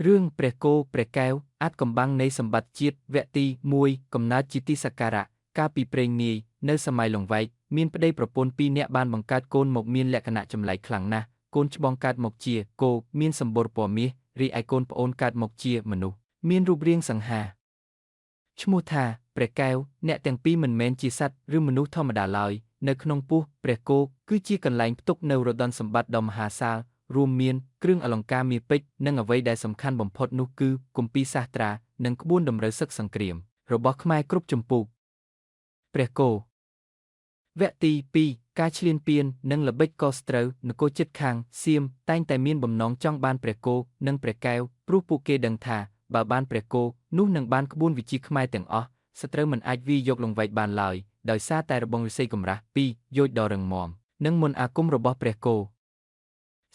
រឿងព្រះគោព្រះកែវអាចកំបាំងនៃសម្បត្តិជាតិវគ្គទី1កំណើតជាទីសក្ការៈកាលពីព្រេងនាយនៅសម័យលង្វែកមានប្តីប្រពន្ធពីរនាក់បានបង្កើតកូនមកមានលក្ខណៈចម្លែកខ្លាំងណាស់កូនច្បងកើតមកជាគោមានសម្បុរពណ៌មាសរីឯកូនប្អូនកើតមកជាមនុស្សមានរូបរាងសង្ហាឈ្មោះថាព្រះកែវអ្នកទាំងពីរមិនមែនជាសត្វឬមនុស្សធម្មតាឡើយនៅក្នុងពោះព្រះគោគឺជាកន្លែងផ្ទុកនូវរដនសម្បត្តិដ៏មហាសាលរួមមានគ្រឿងអលង្ការមាសពេជ្រនិងអ្វីដែលសំខាន់បំផុតនោះគឺគម្ពីរសាស្ត្រានិងក្បួនតម្រូវសឹកសង្គ្រាមរបស់ខ្មែរគ្រប់ជំពូកព្រះគោវគ្គទី2ការឈ្លានពាននិងល្បិចកលស្ត្រូវនគរជិតខាងសៀមតែងតែមានបំណងចង់បានព្រះគោនិងព្រះកែវព្រោះពួកគេដឹងថាបើបានព្រះគោនោះនឹងបានក្បួនវិជាខ្មែរទាំងអស់សត្រូវមិនអាចវាយយកលង្វែកបានឡើយដោយសារតែរបងឫស្សីកម្រាស់2យោជន៍ដ៏រឹងមាំនិងមន្តអាគមរបស់ព្រះគោ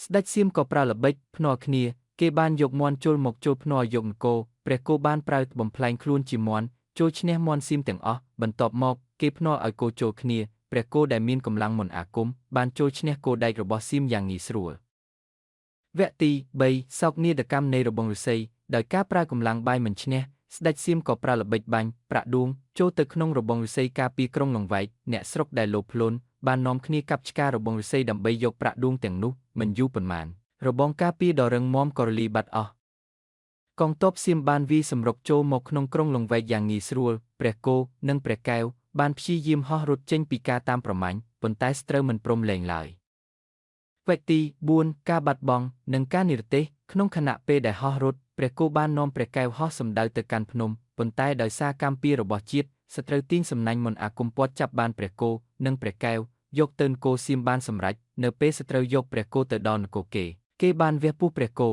ស្ដេចសៀមក៏ប្រើល្បិចភ្នាល់គ្នាគេបានយកមាន់ជុលមកជុលភ្នាល់យកនគរព្រះគោបានប្រើបំផ្លែងខ្លួនជាមាន់ចូលឈ្នះមាន់សៀមទាំងអស់បន្ទាប់មកគេភ្នាល់ឲ្យគោចូលគ្នាព្រះគោដែលមានកម្លាំងមន្តអាគមបានចូលឈ្នះគោដែករបស់សៀមយ៉ាងងាយស្រួលវគ្គទី3សោកនាដកម្មនៃរបងឫស្សីដោយការប្រើកម្លាំងបាយមិនឈ្នះស្ដេចសៀមក៏ប្រើល្បិចបាញ់ប្រាក់ដួងចូលទៅក្នុងរបងឫស្សីការពារក្រុងលង្វែកអ្នកស្រុកដែលលោភលន់បាននាំគ្នាកាប់ឆ្ការរបងឫស្សីដើម្បីយកប្រាក់ដួងទាំងនោះមិនយូរប៉ុន្មានរបងការពារដ៏រឹងមាំក៏រលាយបាត់អស់កងទ័ពសៀមបានវាយសម្រុកចូលមកក្នុងក្រុងលង្វែកយ៉ាងងាយស្រួលព្រះគោនិងព្រះកែវបានព្យាយាមហោះរត់ចេញពីការតាមប្រមាញ់ប៉ុន្តែស្ត្រូវមិនព្រមលែងឡើយវគ្គទី4ការបាត់បង់និងការនិរទេសក្នុងខណៈពេលដែលហោះរត់ព្រះគោបាននាំព្រះកែវហោះសម្ដៅទៅកាន់ភ្នំប៉ុន្តែដោយសារកម្មពៀររបស់ជាតិសត្រូវទាញសំណាញ់មន្តអាគមព័ទ្ធចាប់បានព្រះគោនិងព្រះកែវយកទៅនគរសៀមបានសម្រេចនៅពេលសត្រូវយកព្រះគោទៅដល់នគរគេគេបានវះពោះព្រះគោ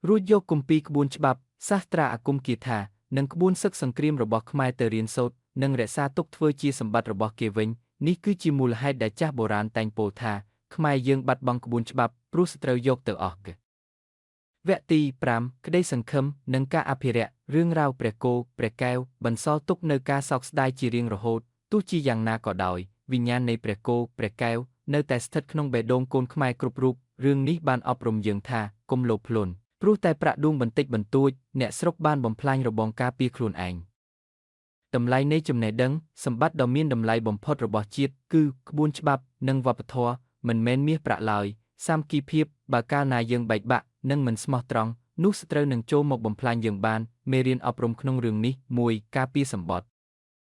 រួចយកគម្ពីរក្បួនច្បាប់សាស្ត្រាអាគមគាថានិងក្បួនសឹកសង្គ្រាមរបស់ខ្មែរទៅរៀនសូត្រនិងរក្សាទុកធ្វើជាសម្បត្តិរបស់គេវិញនេះគឺជាមូលហេតុដែលចាស់បុរាណតែងពោលថាខ្មែរយើងបាត់បង់ក្បួនច្បាប់ព្រោះសត្រូវយកទៅអស់វគ្គទី5ក្តីសង្ឃឹមនិងការអភិរក្សរឿងរ៉ាវព្រះគោព្រះកែវបន្សល់ទុកនៅការសោកស្ដាយជារៀងរហូតទោះជាយ៉ាងណាក៏ដោយវិញ្ញាណនៃព្រះគោព្រះកែវនៅតែស្ថិតក្នុងបេះដូងកូនខ្មែរគ្រប់រូបរឿងនេះបានអប់រំយើងថាកុំលោភលន់ព្រោះតែប្រាក់ដួងបន្តិចបន្តួចអ្នកស្រុកបានបំផ្លាញរបងការពារខ្លួនឯងតម្លៃនៃចំណេះដឹងសម្បត្តិដ៏មានតម្លៃបំផុតរបស់ជាតិគឺក្បួនច្បាប់និងវប្បធម៌មិនមែនមាសប្រាក់ឡើយសាមគ្គីភាពបើកាលណាយើងបែកបាក់និងមិនស្មោះត្រង់នោះសត្រូវនឹងចូលមកបំផ្លាញយើងបានមេរៀនអប់រំក្នុងរឿងនេះ1ការពារសម្បត្តិ